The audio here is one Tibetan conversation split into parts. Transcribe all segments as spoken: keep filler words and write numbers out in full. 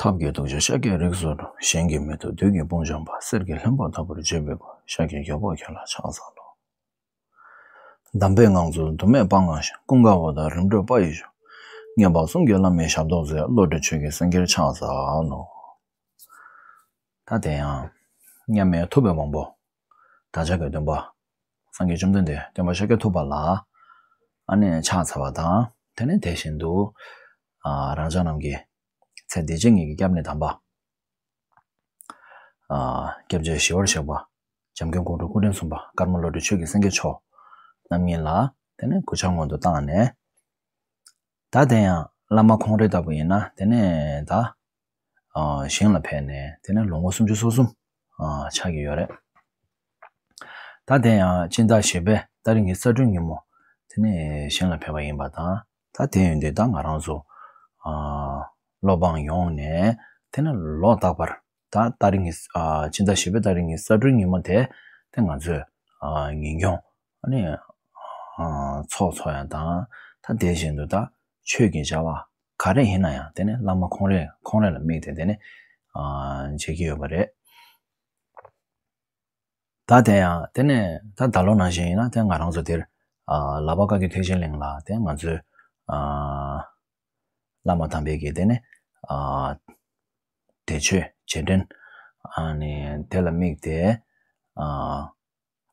ཐབས་ཀྱི་ཐུགས་རྗེས་ཤཱཀྱའི་རིགས་སུ་འགྲོ། གཞན་གྱིས་མི་ཐུབ་བདུད་ཀྱི་དཔུང་འཇོམས་པ། གསེར་གྱི་ལྷུན་པོ་ལྟ་བུར་བརྗོད་པའི་སྐུ། ཤཱཀྱའི་རྒྱལ་པོ་ཁྱོད་ལ་ཕྱག་འཚལ་ལོ། འདམ་པའི་ངང་ཚུལ་དུ་མས་སྤང་བླང་ཞིང་། ཀུན་དགའ་བོ་དང་རིམ་གྲོ་དཔའ་ཡི་གཞུང་། མངོན་པ་གསུམ་གྱི་བླ་མའི་ཞབས་ཏོག་མཛོད། བློ་གྲོས་ཆོས་ཀྱི་སེང་གེར་ཕྱག་འཚལ་ལོ། ད་དེ་ཡང་མཉམ་མེད་ཐུབ་པའི་དབང་པོ། བདག་ཅག་གི་སྟོན་པ། སངས་རྒྱས་བཅོམ་ལྡན་འདས་སྟོན་པ་ཤཱཀྱ་ཐུབ་པ་ལ་ཨ་ནི་ཕྱག་འཚལ་བ་དང་། དེ་ནས་དེ་བཞིན་དུ་ཨ་རང་ཅག་རྣམས་ཀྱི་ཚེ་འདི་ཕྱི་གཉིས་ཀྱི་སྐྱབས་གནས་དམ་པ། ཨ་སྐྱབས་རྗེ་ཞི་བར་གཤེགས་པ། འཇམ་མགོན་ཀོང་སྤྲུལ་སྐུ་ཕྲེང་གསུམ་པ་ཀརྨ་བློ་གྲོས་ཆོས་ཀྱི་སེང་གེ་མཆོག་རྣམ་གཉིས་ལ་དེ་ནས་གུས་ཕྱག་སྔོན་དུ་བཏང་ནས། ད་དེ་ཡང་བླ་མ་ཁོང་རེ་ལྟ་བུ་ཡིན་ན་དེ་ནས་ད་ཨ་ཞིང་ལ་ཕེབས་ནས་དེ་ནས་ལོ་ངོ་སུམ་ཅུ་སོ་གསུམ་ཨ་ཆགས་ཀྱི་ཡོད་རེད། ད་དེ་ཡང་སྤྱི་ཟླ་བཞི་པའི་ཏ་རིག་ཉི་ཤུ་རྩ་དྲུག་ཉིན་མོ་དེ་ནས་ཞིང་ལ་ཕེབས་པ་ཡིན་པ་དང་། ད་དེ་ཡིན་དུས་ད་ང་རང་ཚོ་ཨ་སློབ་འབངས་ཡོངས་ནས་དེ་ནས་ལོ་རྟག་པར་ད་ཏ་རིག་ཉི་ཤུ་ཨ་སྤྱི་ཟླ་བཞི་པའི་ཏ་རིག་ཉི་ཤུ་རྩ་དྲུག་ཉིན་མོ་དེ་དེ་ང་ཚོས་ཨ་ཉིན་གུང་ཨ་ནི་ཨ་ཚོགས་འཚོགས་ཡ་དང་། ད་དེ་བཞིན་དུ་ད་ཆོས་ཀྱི་བྱ་བ་ག་རེ་ཡིན་ན་ཡང་དེ་ནི་བླ་མ་ཁོང་རེ་ཁོང་རེ་ལ་དམིགས་ཏེ་དེ་ནི་ཨ་བྱེད་ཀྱི་ཡོད་པ་རེད། ད་དེ་ཡང་དེ་ནས་ད་ད་ལོ་ནང་བཞིན་ཡིན་ན་དེ་ང་རང་ཚོ་དེར་ཨ་ལག་པ་བཀའ་བརྒྱུད་ཐེག་ཆེན་གླིང་ལ་དེ་ང་ཚོའི་ཨ་བླ་མ་དམ་པའི་གི་དེ་ནས་ཨ་བདེ་མཆོད་རྗེས་དྲན་ཨ་ནི་དེ་ལ་དམིགས་ཏེ་ཨ་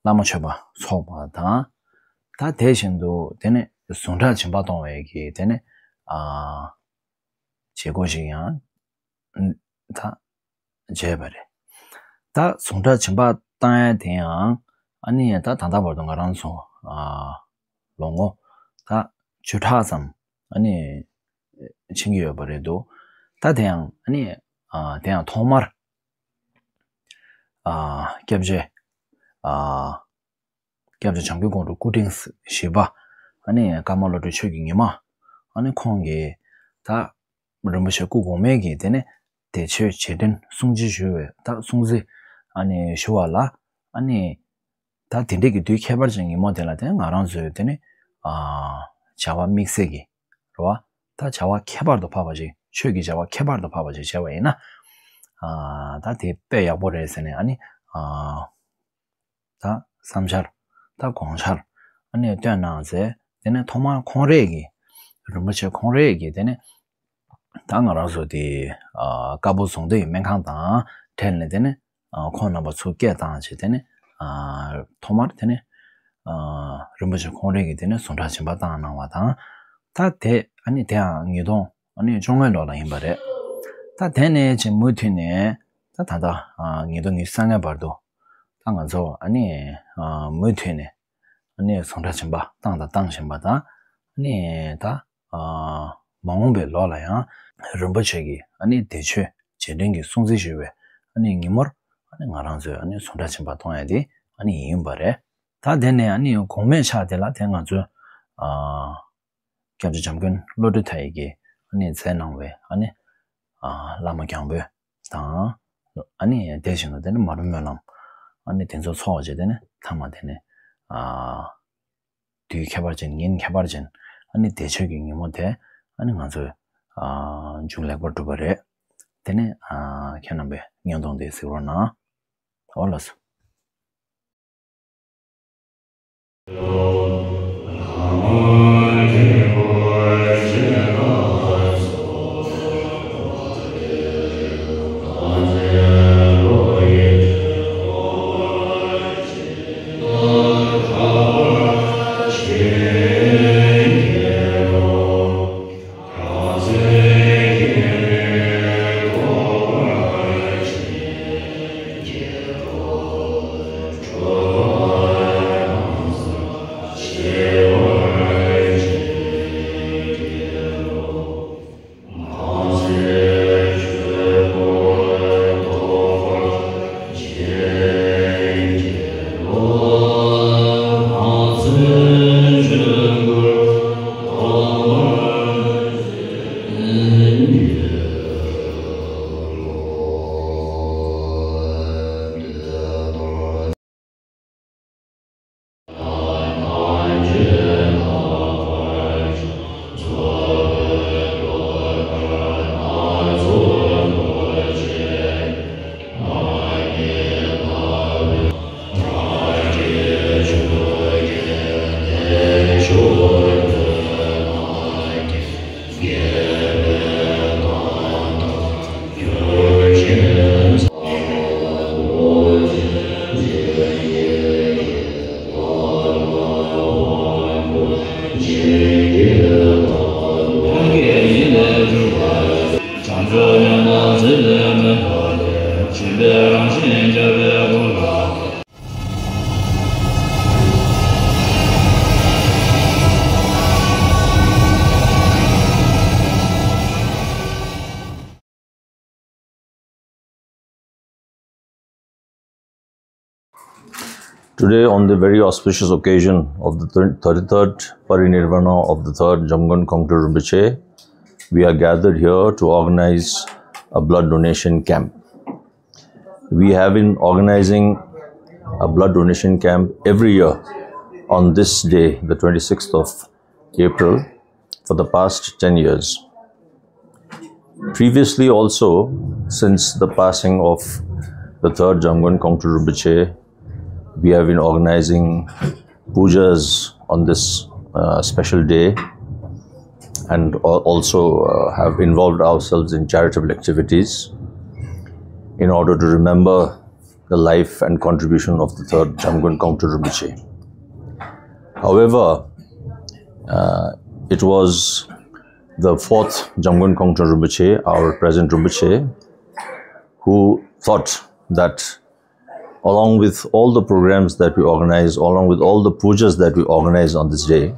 བླ་མ་མཆོད་པ་འཚོགས་པ་དང་། ད་དེ་བཞིན་དུ་དེ་ནས་ཟུངས་ཁྲག་སྦྱིན་པ་གཏོང་བའི་གི་དེ་ནས་ཨ་བྱེད་སྒོ་ཞིག་ཡང་ད་བྱས་པ་རེད། ད་ཟུངས་ཁྲག་སྦྱིན་པ་བཏང་ཡ་དེ་ཡང་ཨ་ནི་ད་ད་ལྟ་བར་དུ་ང་རང་ཚོ་ཨ་ལོ་ངོ་ད་བཅུ་ཕྲག་ཙམ་ཨ་ནི་ཕྱིན་གྱི་ཡོད་པ་རེད་འདུག་ད་དེ་ཡང་ཨ་ནི་ཨ་དེ་ཡང་ཐོག་མར་ཨ་སྐྱབས་རྗེ་ཨ་སྐྱབས་རྗེ་འཇམ་མགོན་ཀོང་སྤྲུལ་སྐུ་ཕྲེང་བཞི་པ་ཨ་ནི་ཀརྨ་བློ་གྲོས་ཆོས་ཀྱི་ཉི་མ་ཨ་ནི་ཁོང་གིས་ད་རིན་པོ་ཆེ་སྐུ་གོང་མའི་གི་དེ་ནས་བདེ་མཆོད་རྗེས་དྲན་སྲུང་བརྩི་ཞུ་བའི་ད་སྲུང་བརྩི་ཨ་ནི་ཞུ་བ་ལ་ཨ་ནི་ད་དེ་འདྲའི་གི་དུས་ཁྱད་པར་ཅན་ཉིན་མོ་དེ་ལ་དེ་ང་རང་ཚོའི་དེ་ནི་ཨ་བྱ་བ་དམིགས་བསལ་གྱི་རེད་བ། ད་བྱ་བ་ཁྱད་པར་དུ་འཕགས་པ་ཞིག་ཆོས་ཀྱི་བྱ་བ་ཁྱད་པར་དུ་འཕགས་པ་ཞིག་བྱས་པ་ཡིན་ན་ཨ་ད་དེ་དཔེ་ཡག་པོ་རེད་ཟེར་ནས་ཨ་ནི་ཨ་ད་བསམ་འཆར་ད་དགོངས་འཆར་ཨ་ནི་བཏོན་གནང་ཟེར། དེ་ནས་ཐོག་མར་ཁོང་རེ་གི་རིན་པོ་ཆེ་ཁོང་རེ་གི་དེ་ནས་ད་ང་རང་ཚོ་དེ་ཨ་དཀར་པོ་རྫོང་སྡེ་ཡི་སྨན་ཁང་དང་འབྲེལ་ནས་དེ་ནས་ཨ་ཁོང་རྣམ་པ་ཚོ་སྐད་བཏང་བྱས་དེ་ནས་ཨ་ཐོག་མར་དེ་ནས་ཨ་རིན་པོ་ཆེ་ཁོང་རེ་གི་དེ་ནས་ཟུངས་ཁྲག་སྦྱིན་པ་བཏང་གནང་བ་དང་། ད་དེ་ཨ་ནི་དེའང་ཉིས་སྟོང་ཨ་ནི་བཅོ་ལྔའི་ལོ་ལ་ཡིན་པ་རེད། ད་དེ་ནས་ཅིག་མུ་མཐུད་ནས་ད་ད་ལྟ་ཨ་ཉིས་སྟོང་ཉི་ཤུ་རྩ་ལྔའི་བར་དུ་ད་ང་ཚོ་ཨ་ནི་ཨ་མུ་མཐུད་ནས་ཨ་ནི་ཟུངས་ཁྲག་སྦྱིན་པ་བཏང་དང་བཏང་བཞིན་པ་དང་། ཨ་ནི་ད་ཨ་མ་འོངས་པའི་ལོ་ལ་ཡང་རིན་པོ་ཆེ་གི་ཨ་ནི་བདེ་མཆོད་རྗེས་དྲན་གྱི་སྲུང་བརྩི་ཞུ་བའི་ཨ་ནི་ཉིན་མོར་ཨ་ནི་ང་རང་ཚོས་ཨ་ནི་ཟུངས་ཁྲག་སྦྱིན་པ་གཏོང་ཡ་དེ་ཨ་ནི་ཡིན་པ་རེད། ད་དེ་ནས་ཨ་ནི་གོང་མའི་ཕྱག་དེ་ལ་དེ་ང་ཚོས་ཨ་སྐྱབས་རྗེ་འཇམ་མགོན་བློ་གྲོས་མཐའ་ཡས་ཀྱིས་ཨ་ནི་མཛད་གནང་བའི་ཨ་ནི་ཨ་བླ་མ་རྒྱང་འབོད་དང་། ཨ་ནི་དེ་བཞིན་དུ་དེ་ནི་མ་རུངས་སྨོན་ལམ་ཨ་ནི་དེ་ཚོ་ཚོགས་བྱས་དེ་ནི་མཐའ་མ་དེ་ནི་ཨ་དུས་ཁྱད་པར་ཅན་ཉིན་ཁྱད་པར་ཅན་ཨ་ནི་བདེ་མཆོད་ཀྱི་ཉིན་མོ་དེ་ཨ་ནི་ང་ཚོས་ཨ་མཇུག་ལེགས་པར་གྲུབ་པ་རེད། དེ་ནི་ཨ་ཁྱེད་རྣམ་པས་བརྙན་ཐུང་དེ་གཟིགས་རོགས་གནང་། འོ་ལགས་སོ། Today, on the very auspicious occasion of the thir- thirty-third Parinirvana of the third Jamgon Kongtrul Rinpoche, we are gathered here to organize a blood donation camp. We have been organizing a blood donation camp every year on this day, the twenty-sixth of April, for the past ten years. Previously also, since the passing of the third Jamgon Kongtrul Rinpoche, we have been organizing pujas on this uh, special day and al- also uh, have involved ourselves in charitable activities in order to remember the life and contribution of the third Jamgon Kongtrul Rinpoche. However, uh, it was the fourth Jamgon Kongtrul Rinpoche, our present Rinpoche, who thought that along with all the programs that we organize, along with all the pujas that we organize on this day,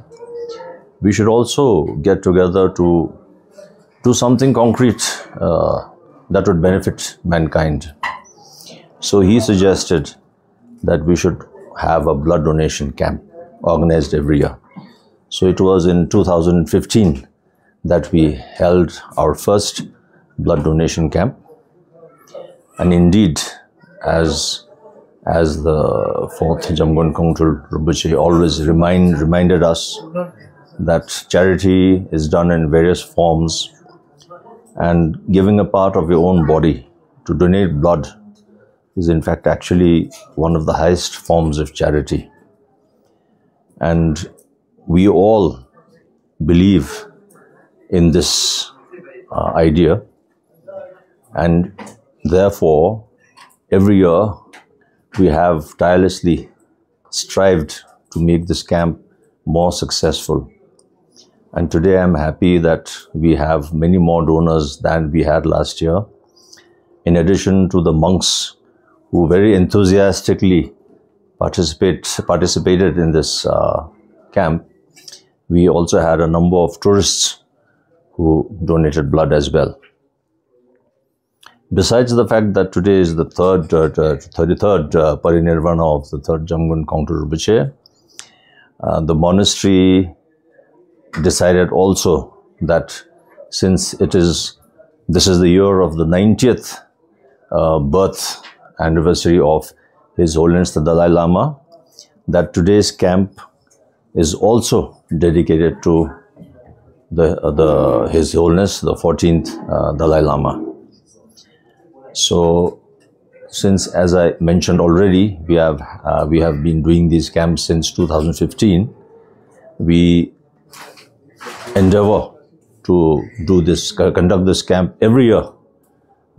we should also get together to do something concrete uh, that would benefit mankind. So he suggested that we should have a blood donation camp organized every year. So it was in two thousand fifteen that we held our first blood donation camp. And indeed, as as the fourth Jamgon Kongtrul Rinpoche always remind, reminded us that charity is done in various forms, and giving a part of your own body to donate blood is in fact actually one of the highest forms of charity. And we all believe in this uh, idea, and therefore every year we have tirelessly strived to make this camp more successful. And today I'm happy that we have many more donors than we had last year. In addition to the monks who very enthusiastically participate, participated in this uh, camp, we also had a number of tourists who donated blood as well. Besides the fact that today is the third, uh, uh, thirty-third uh, Parinirvana of the third Jamgon Kongtrul Rinpoche, uh, the monastery decided also that since it is, this is the year of the ninetieth uh, birth anniversary of His Holiness the Dalai Lama, that today's camp is also dedicated to the, uh, the His Holiness the fourteenth uh, Dalai Lama. So, since, as I mentioned already, we have uh, we have been doing these camps since two thousand fifteen, we endeavor to do this, co- conduct this camp every year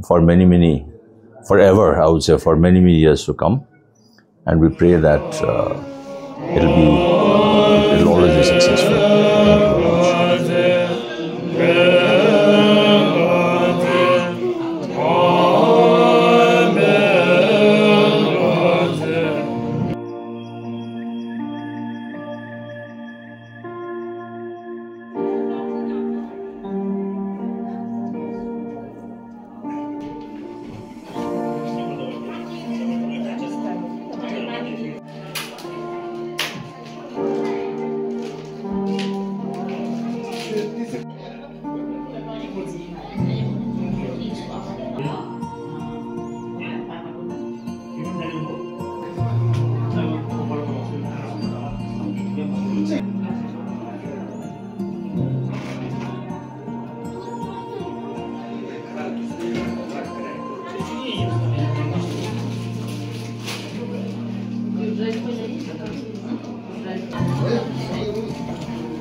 for many, many, forever, I would say, for many, many years to come. And we pray that uh, it'll be, it'll always be successful. Thank you very much.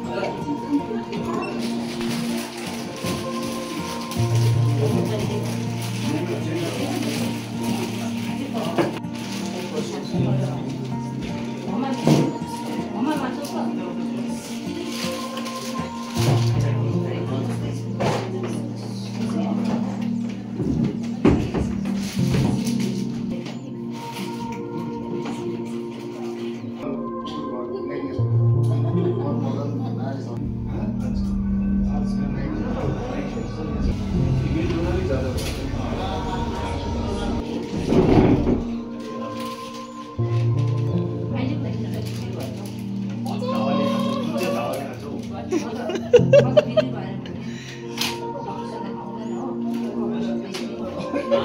ཚང་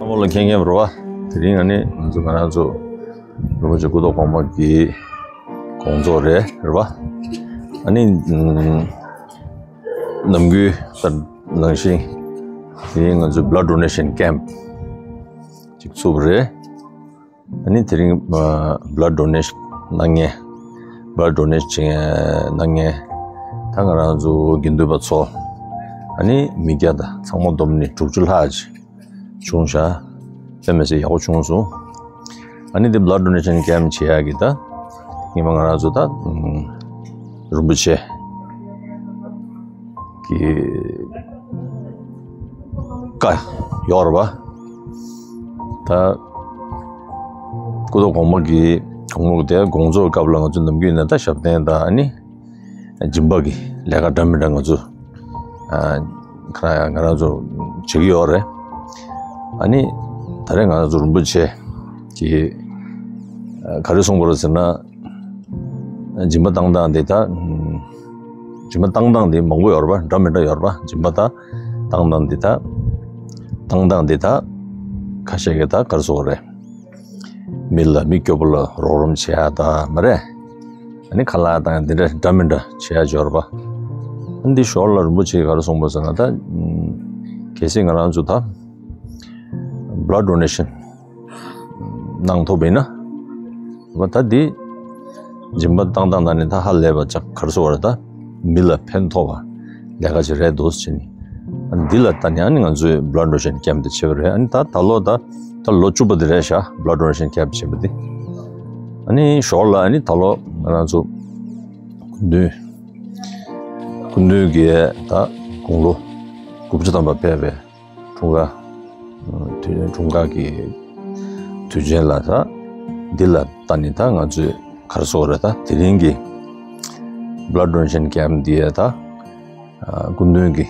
མ་ལ་མཁྱེན་མཁྱེན་རེད་བ། དེ་རིང་ཨ་ནི་ང་ཚོ་ང་རང་ཚོ་རིན་པོ་ཆེ་སྐུ་ཐོག་གོང་མ་གི་དགོངས་རྫོགས་རེད་རེད་བ། ཨ་ནི་ཨམ་ནམ་རྒྱུན་ལྟར་ནང་བཞིན་དེ་རིང་ང་ཚོ་blood donation camp ཅིག་ཚུགས་པ་རེད། ཨ་ནི་དེ་རིང་ཨ་blood donation གནང་མཁན། blood donation གནང་མཁན་ད་ང་རང་ཚོ་དགེ་འདུན་པ་ཚོ། ཨ་ནི་མི་སྐྱ་དང་ཚང་མ་བསྡོམས་ནས་དྲུག་ཅུ་ལྷག་ཅིག་བྱུང་ཤག་དཔེ་མི་སྲིད་ཡག་པོ་བྱུང་སོང་། ཨ་ནི་དེ་blood donation camp བྱེད་ཡག་གི་ད་ཉི་མ་ང་རང་ཚོ་ད་ཨམ་རིན་པོ་ཆེ་གི་བཀའ་ཡོད་རེད་བ། ད་སྐུ་ཐོག་གོང་མ་གི་གོང་མ་དེ་དགོངས་རྫོགས་སྐབས་ལ་ང་ཚོ་ནམ་རྒྱུན་ནས་ད་ཞབས་བརྟན་དང་ཨ་ནི་སྦྱིན་པ་གི་ལས་ཀ་འདྲ་མི་འདྲ་ང་ཚོ་ཨ་ཁ་ང་རང་ཚོ་བྱེད་ཀྱི་ཡོད་རེད། ཨ་ནི་ད་རེས་ང་ཚོ་རིན་པོ་ཆེ་གི་ཨ་ག་རེ་གསུངས་པ་རེད་ཟེར་ན། སྦྱིན་པ་བཏང་སྟངས་འདི་ད། སྦྱིན་པ་བཏང་སྟངས་འདི་མང་པོ་ཡོད་རེད་པ། འདྲ་མི་འདྲ་ཡོད་རེད་པ། སྦྱིན་པ་ད་བཏང་སྟངས་འདི་ད། བཏང་སྟངས་འདི་ད། ཁ་ཤས་ཀྱིས་ད་ག་རེ་ཟེར་དགོས་རེད། མི་ལ་མི་སྐྱོ་པོ་ལ་རོགས་རམ་བྱེད་ཡག་ད་མ་རེད། ཨ་ནི་ཁ་ལག་དང་འདི་འདྲ་འདྲ་མི་འདྲ་བྱེད་ཡག་ཡོད་རེད་པ། ཨ་ནི་འདི་ཞོར་ལ་རིན་པོ་ཆེས་ག་རེ་གསུངས་པ་ཟེར་ན་ད། གལ་སྲིད་ང་རང་ཚོ་ད། blood donation གནང་ཐུབ་པ་ཡིན་ན། བ་ད་འདི་སྦྱིན་པ་བཏང་སྟངས་དང་ནི་ད་ཧ་ལས་པ་ཅག་ག་རེ་ཟེར་དགོས་རེད། ད་མི་ལ་ཕན་ཐོགས་པ་ལས་ཀ་ཅིག་རེད་འདུག་ཟེར་ནས། ཨ་ནི་འདི་ལ་ལྟ་ནས་ཨ་ནི་ང་ཚོས་blood donation camp དེ་བྱས་པ་རེད། ཨ་ནི་ད་ད་ལོ་ད་ད་ལོ་བཅུ་པ་དེ་རེད་ཤག blood donation camp བྱས་པ་དེ། ཨ་ནི་ཞོར་ལ་ཨ་ནི་ད་ལོ་ང་རང་ཚོ་སྐུ་མདུན་སྐུ་མདུན་གྱི་ད་དགུང་ལོ་དགུ་བཅུ་ཐམ་པ་ཕེབས་པའི་འཁྲུངས་སྐར། དུས་འཁྲུངས་སྐར་གྱི་དུས་ཆེན་ལ་ད་འདི་ལ་ལྟ་ནི་ད་ང་ཚོས་ག་རེ་ཟེར་དགོས་རེད། ད་དེ་རིང་གི་blood donation camp འདི་ཡ་ད་སྐུ་མདུན་གྱི་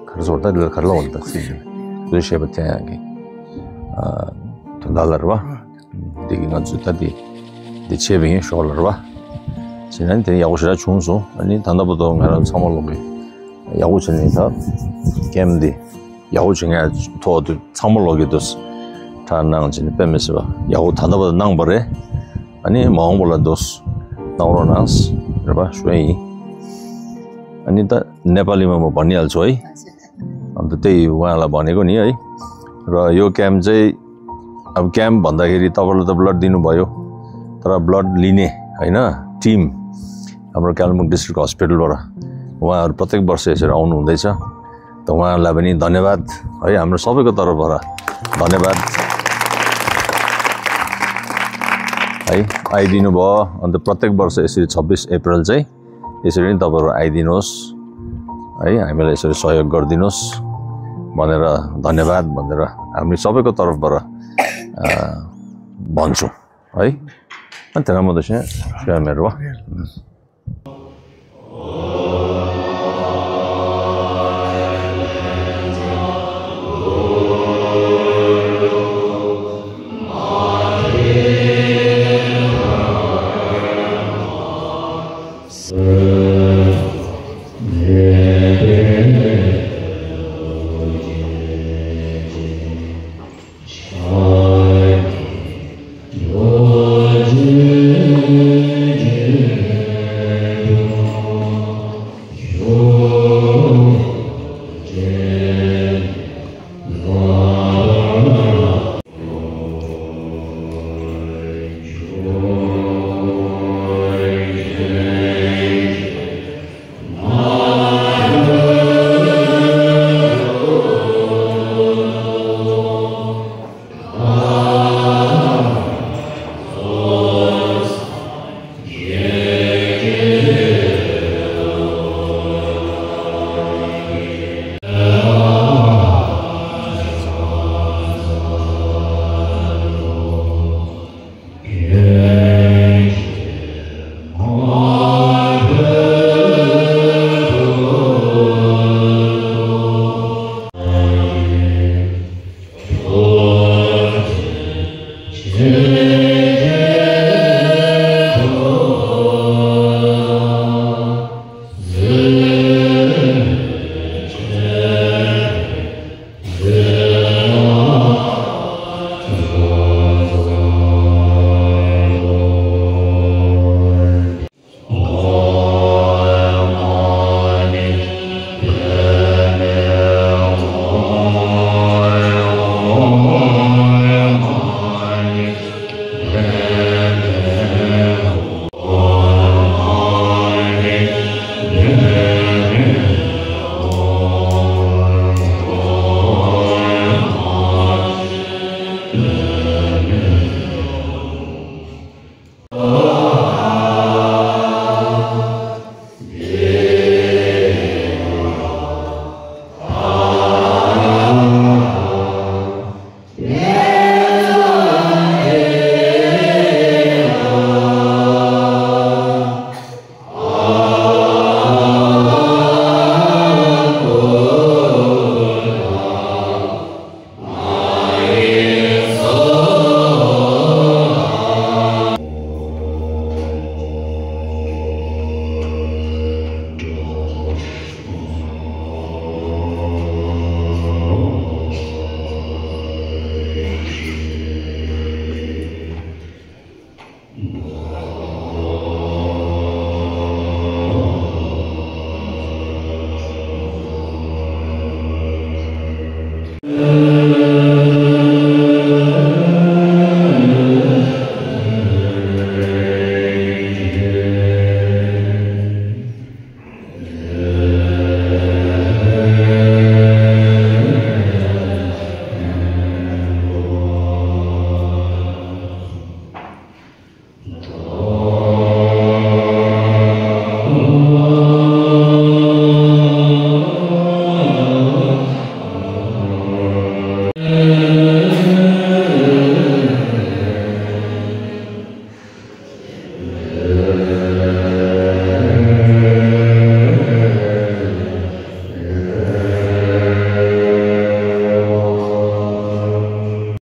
ག་རེ་ཟེར་དགོས་རེད། ད་འདི་ལ་ག་རེ་ལབ་དགོས་རེད། ད་སྲིད་ཀྱི་འདུས་ཤེས་པ་འཐེན་ཡག་གི་དོན་དག་ལ་རེད་བ། འདི་གི་ང་ཚོས་ད་འདི་འདི་བྱས་པ་ཡིན་ཞོར་ལ་རེད་བ། བྱས་ན་དེ་ཡག་པོ་ཞེ་དྲག་བྱུང་སོང་། ཨ་ནི་ད་ལྟ་བར་དུ་ང་རང་ཚང་མ་ལོག་གི་ཡག་པོ་བྱས་ནས་ད་camp འདི་ཡག་པོ་བྱེད་མཁན་ཐོག་ཏུ་ཚང་མ་ལོག་གི་འདུག་ཁྲ་གནང་བྱས་ནས་དཔེ་མི་སྲིད་པ་ཡག་པོ་ད་ལྟ་བར་དུ་གནང་པ་རེད། ཨ་ནི་མ་འོངས་པ་ལ་འདུག་གནང་རོགས་གནང་རེད་པ་ཞུ་ཡ་ཡིན། ཨ་ནི་ད་ནེ་པ་ལི་མ་མོ་བ་ནི་ཨལ་ཚོ་ཡིན། अन्त त्यही उहाँलाई भनेको नि है। र यो camp चाहिँ, अब camp भन्दाखेरि तपाईँले त blood दिनुभयो, तर blood लिने, होइन, team हाम्रो कालिम्पोङ district hospitalबाट उहाँहरू प्रत्येक वर्ष यसरी आउनुहुँदैछ। त उहाँहरूलाई पनि धन्यवाद है, हाम्रो सबैको तर्फबाट धन्यवाद है, आइदिनु भयो। अन्त प्रत्येक वर्ष यसरी छब्बिस अप्रिल चाहिँ यसरी नै तपाईँहरू आइदिनुहोस् है, हामीलाई यसरी सहयोग गरिदिनुहोस् भनेर धन्यवाद भनेर हामी सबैको तर्फबाट, अ, भन्छौँ है। अनि त्यसलाई म त्यसै सुया मेरो